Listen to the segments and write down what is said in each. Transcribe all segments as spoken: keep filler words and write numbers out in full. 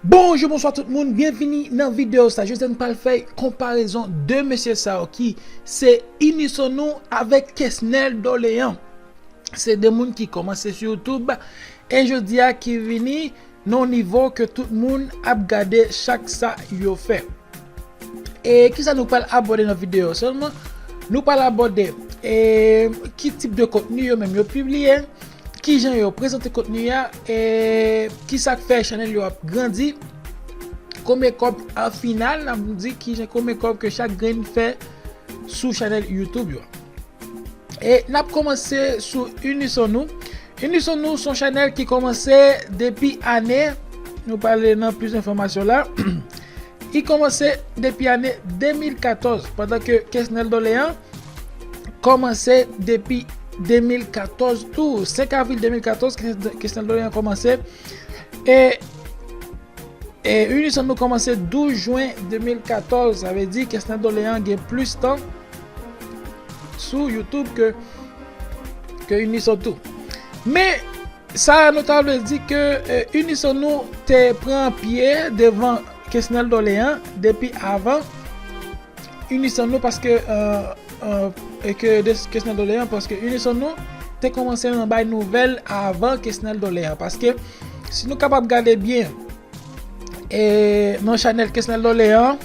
Bonjou, bonswa tout moun, byenvini nan videyo sa. Jodi a nou pral fè konparezon de mesye sa yo ki se Unisonou avèk Kesnel Doléan. Se de moun ki kòmanse sou YouTube e jodi a ki vini nan yon nivo ke tout moun ap gade chak sa yo fè. E kisa nou pral abòde nan videyo sèlman? Nou pral abòde e, ki tip de kontni yo menm yo pibliye, kijan yo prezante kontni a, e kisa k fè chanèl yo ap grandi, konbyen kòb an final, n ap di kijan konbyen kòb ke chak grenn fè sou chanèl YouTube yo. E n ap kòmanse sou Unisonou. Unisonou se yon chanèl ki kòmanse depi ane, nou pale nan plis enfòmasyon la. Li kòmanse depi ane de mil katòz, pandan ke Kesnel Doléan kòmanse depi de mil katòz tou. Senk avril de mil katòz, Kesnel Doléan kòmanse. E E Unisonou kòmanse douz jen de mil katòz, sa vle di Kesnel Doléan gen plis tan sou YouTube ke, ke Unisonou. Men, sa notable di ke e, Unisonou te pran pye devan Kesnel Doléan depi avan Unisonou, paske e, e, e ke de, Kesnel Doléan, paske Unisonou te kòmanse nan bay nouvèl avan Kesnel Doléan. Paske si nou kapab gade byen, e, nan chanèl Kesnel Doléan,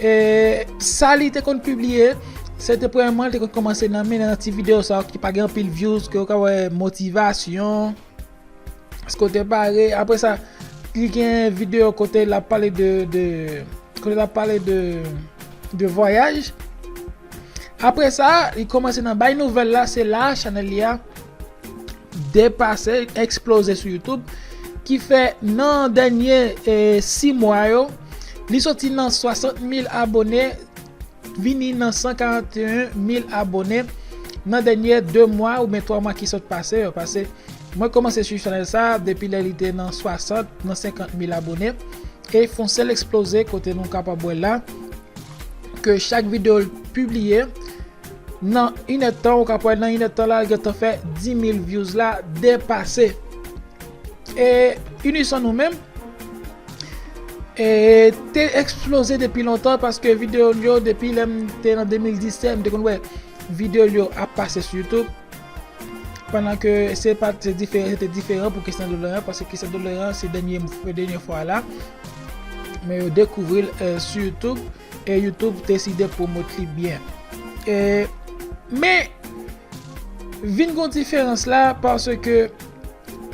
e, sa li te konn pibliye, se te premyèman, li te konn kòmanse nan men nan ti videyo sa yo ki pa gen anpil views, ke w ka wè motivasyon, kote pare. Apre sa, li gen videyo kote l ap pale de, de, kote l ap pale de, de vwayaj. Apre sa, li kòmanse nan bay nouvèl la, se la chanèl li a depase, eksploze sou YouTube, ki fè nan dènye e, sis mwa yo, li soti nan swasant mil abone, vini nan san karanteyen mil abone nan dènye de mwa oubyen twa mwa ki sot pase yo. Pase, mwen kòmanse swiv chanèl sa depi lè li te nan swasant, nan senkant mil abone. E fè yon sèl eksploze kote nou kapab wè la ke chak videyo l pibliye, nan inèdtan, ou ka wè nan inèdtan la, l gentan fè dis mil views la depase. E Unisonou menm, e, te eksploze depi lontan, paske videyo l yo, depi lè m te nan de mil disèt, m te konn wè videyo l yo ap pase sou YouTube. Pandan ke se pa, se diferan, se te diferan pou Kesnel Doléan, paske Kesnel Doléan se dènye, dènye fwa la. Men yo dekouvri l e, sou YouTube, e YouTube deside pwomot li byen. E, men, vin gon diferans la, paske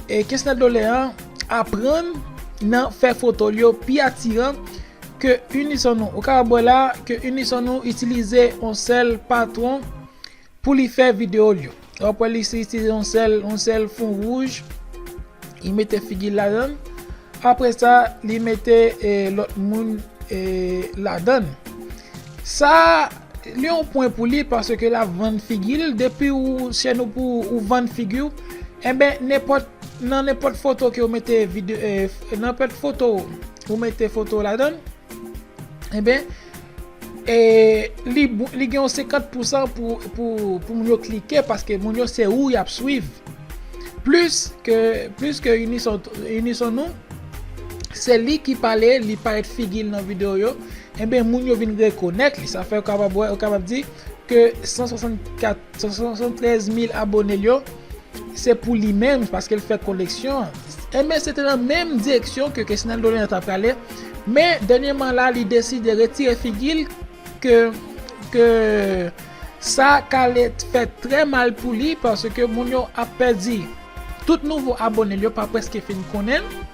e, Kesnel Doléan aprann nan fè foto l yo pi atiran ke Unisonou. Ou ka wè la ke Unisonou itilize yon sèl patwon pou li fè videyo l yo. W ap wè li itilize yon sèl, yon sèl fon wouj, li mete figi l ladan l. Apre sa, li mete e, lòt moun e, ladan l. Sa, li yon pwen pou li, paske l ap vann figi l. Depi ou, chèn ou pou ou vann figi w, enben, nenpòt, nan nenpòt foto ke ou mete videyo, e, nenpòt foto ou mete foto ladan l, enben, e, li, li gen yon senkant pousan pou, pou, pou moun yo klike, paske moun yo se ou y ap swiv. Plis ke, plis ke Unisonou, se li ki pale, li parèt figi l nan videyo yo, enben, moun yo vin rekonèt li. Sa fè ou kapab wè, ou kapab di ke san swasannkat, san swasanntrèz mil abone l yo, se pou li menm, paske l fè koneksyon an. Enben, se te nan menm direksyon ke Kesnel Doléan t ap prale, men dènyèman la, li deside retire figi l, ke, ke sa ka ale fè trè mal pou li, paske moun yo ap pèdi tout nouvo abone l yo, pa prèske fin konnen l.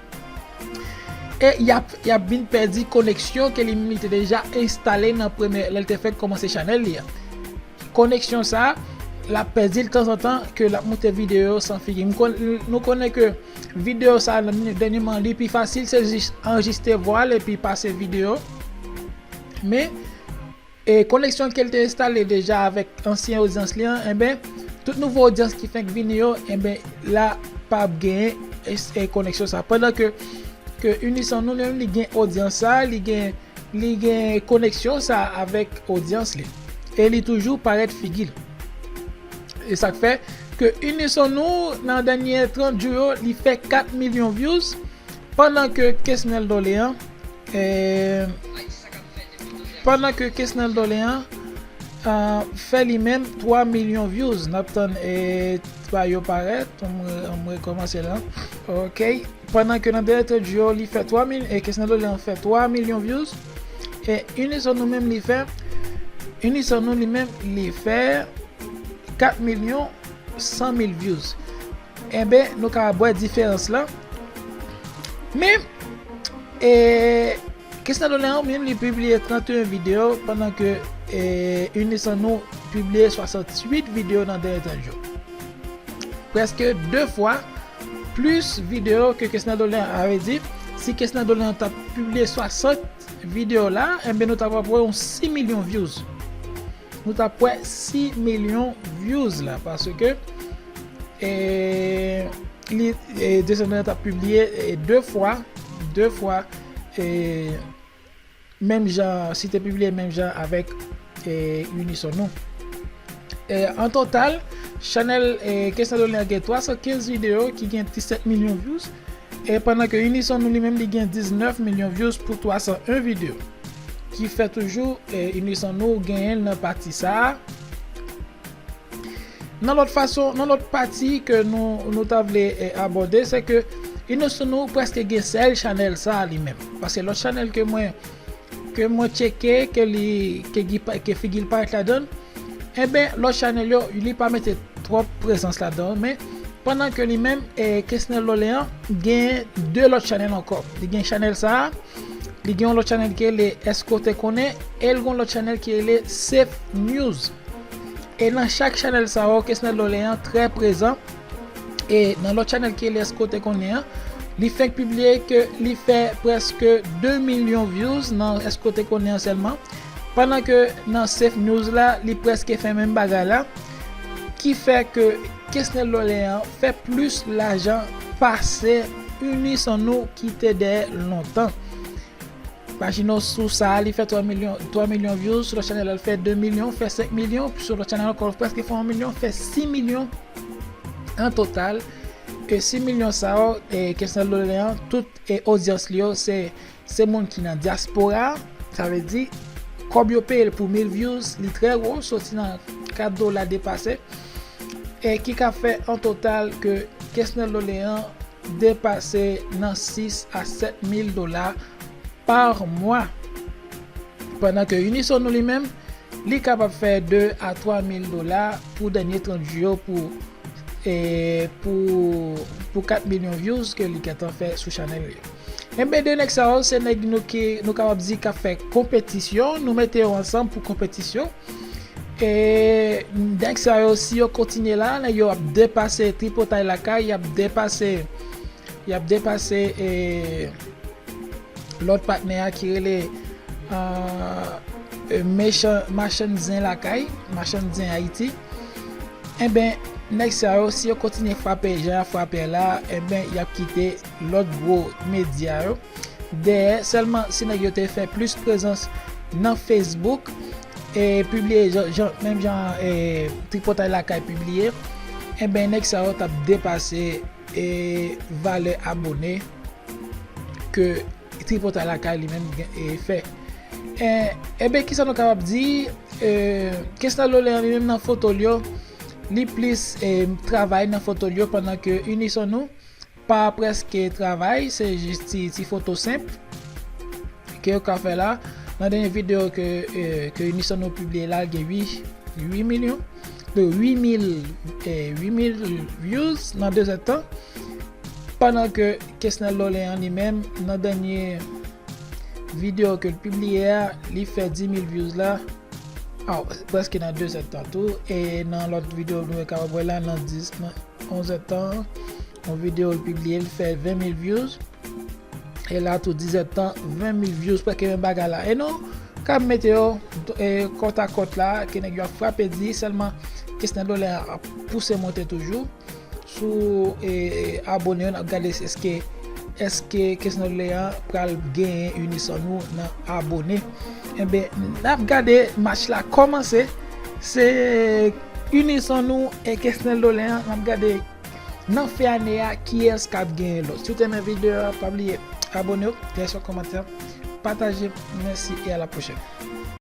E y ap, y ap vin pèdi koneksyon ke li menm li te deja enstale nan premye, lè l te fèk kòmanse chanèl li a. Koneksyon sa, l ap pèdi l tanzantan ke l ap monte videyo san figi. M konn, nou konnen ke videyo sa, dènyèman, li pi fasil, se jis anrejistre vwa l epi pase videyo. Men, e koneksyon ke l te enstale deja avèk ansyen odyans li an, enben, tout nouvo odyans ki fenk vini yo, enben, la p ap genyen e, e koneksyon sa. Pandan ke, ke Unisonou li menm, li gen odyans sa, li gen, li gen koneksyon sa avèk odyans li. E li toujou parèt figi l. E sa k fè ke Unisonou, nan dènye trant jou yo, li fè kat milyon views, Pandan ke Kesnel Doléan, eh, pandan ke Kesnel Doléan, ah, fè li menm twa milyon views, n ap tann, eh, pa yo parèt, m re-, m rekòmanse la. Ok. Pandan ke nan dènye trant jou yo, li fè twa mil, eh, Kesnel Doléan fè twa milyon views, e Unison nou menm li fè, Unison nou li menm li fè kat milyon san mil views. Enben, nou kapab wè diferans lan. Men, e, Kesnel Doléan menm li pibliye trannteyen videyo, pandan ke, e, Unison nou pibliye swasanntuit videyo nan dènye trant jou. Prèske de fwa plis videyo ke Kesnel Doléan. A vle di, si Kesnel Doléan t ap pibliye swasant videyo la, enben nou t ap wè yon sis milyon views. Nou t ap wè sis milyon views la, paske, e, li, e, Descendant t ap pibliye, e, de fwa, de fwa, e, menm jan, si te pibliye menm jan avèk, e, Unison nou. E, an total, chanèl, e, Kesnel Doléan gen twa san kenz videyo ki gen disèt milyon views, e pandan ke Unison nou li menm li gen diznèf milyon views pou twa san en videyo. Ki fè toujou, e, Unison nou genyen l nan pati sa a. Nan lòt fason, nan lòt pati ke nou, nou ta vle, e, abòde, se ke Unison nou prèske gen sèl chanèl sa a li menm. Paske lòt chanèl ke mwen, ke mwen tcheke, ke li, ke, ke figi l parèt ladan l, enben, lòt chanèl yo, li pa mete twòp prezans ladan l, men pandan ke li menm, e, Kesnel Doléan gen de lòt chanèl ankò. Li gen chanèl sa a, li gen yon lòt chanèl ki rele Èske w te konnen, e l gen yon lòt chanèl ki rele Safe News. E nan chak chanèl sa yo, Kesnel Doléan trè prezan. E nan lòt chanèl ki rele Èske w te konnen an, li fenk pibliye ke li fè prèske de milyon views nan Èske w te konnen an sèlman. Pandan ke nan Safe News la, li prèske fè menm bagay la. Ki fè ke Kesnel Doléan fè plis lajan pase Unison nou ki te dèyè lontan. Imajine w, sou sa a, li fè twa milyon, twa milyon views, sou lòt chanèl la, l fè de milyon, fè senk milyon, sou lòt chanèl ankò, l prèske fè yon milyon, fè sis milyon an total. E sis milyon sa yo, e, Kesnel Doléan, tout, e, odyans li yo, se, se moun ki nan dyaspora, sa vle di, kòb yo peye l pou mil views, li trè wo, soti nan kat dola depase, e ki ka fè an total ke Kesnel Doléan depase nan sis a sèt mil dola pa mwa. Pandan ke Unison nou li menm, li kapab fè de a twa mil dola pou dènye trant jou yo pou, e, pou, pou kat milyon views ke li gentan fè sou chanèl li yo. Enben, de nèg sa yo, se nèg nou ki, nou kapab di k ap fè konpetisyon, nou mete yo ansanm pou konpetisyon. E nèg sa yo, si yo kontinye la, nèg yo ap depase Tripotay Lakay, y ap depase, y ap depase, e, lòt patnè a ki rele, ah, e, Mechan-, Machann Zen Lakay, Machann Zen Ayiti. Enben, nèg sa yo, si yo kontinye frape jan y ap frape la, enben, y ap kite lòt gwo medya yo dèyè. Sèlman, si nèg yo te fè plis prezans nan Facebook, e pibliye jan, jan, menm jan, e, Tripotay Lakay pibliye, enben, nèg sa yo t ap depase, e, valè abone ke Tripotay Lakay li menm gen, e, fè. E, enben, kisa nou kapab di? E, Kesnel Doléan li menm nan foto l yo, li plis, e, travay nan foto l yo, pandan ke Unison nou pa prèske travay, se jis ti, ti foto senp ke yo ka fè la. Nan dènye videyo ke, e, ke Unison nou pibliye la, l gen uit, uit milyon, de uit mil, e, uit mil views nan de zèdtan. Pandan ke Kesnel Doléan li menm, nan dènye videyo ke l pibliye a, li fè dis mil views la, a, prèske nan de zèdtan tou. E nan lòt videyo nou kapab wè la, nan dis, nan onz zèdtan, yon videyo l pibliye, l fè ven mil views. E la tou, dis zèdtan, ven mil views, prèske menm bagay la. E nou ka mete yo, e, kòt a kòt la, ke nèg yo ap frape di, sèlman Kesnel Doléan ap pouse monte toujou. Sou, e, e, abone yo, n ap gade èske, èske Kesnel Doléan pral genyen Unison nou nan abone. Enben, n ap gade match la kòmanse. Se Unison nou e Kesnel Doléan, n ap gade Nan fen ane a, kiyès k ap genyen lòt? Si w te renmen videyo a, pa bliye abòne w, lèse yon kòmantè, pataje. Mèsi e a la pwochèn.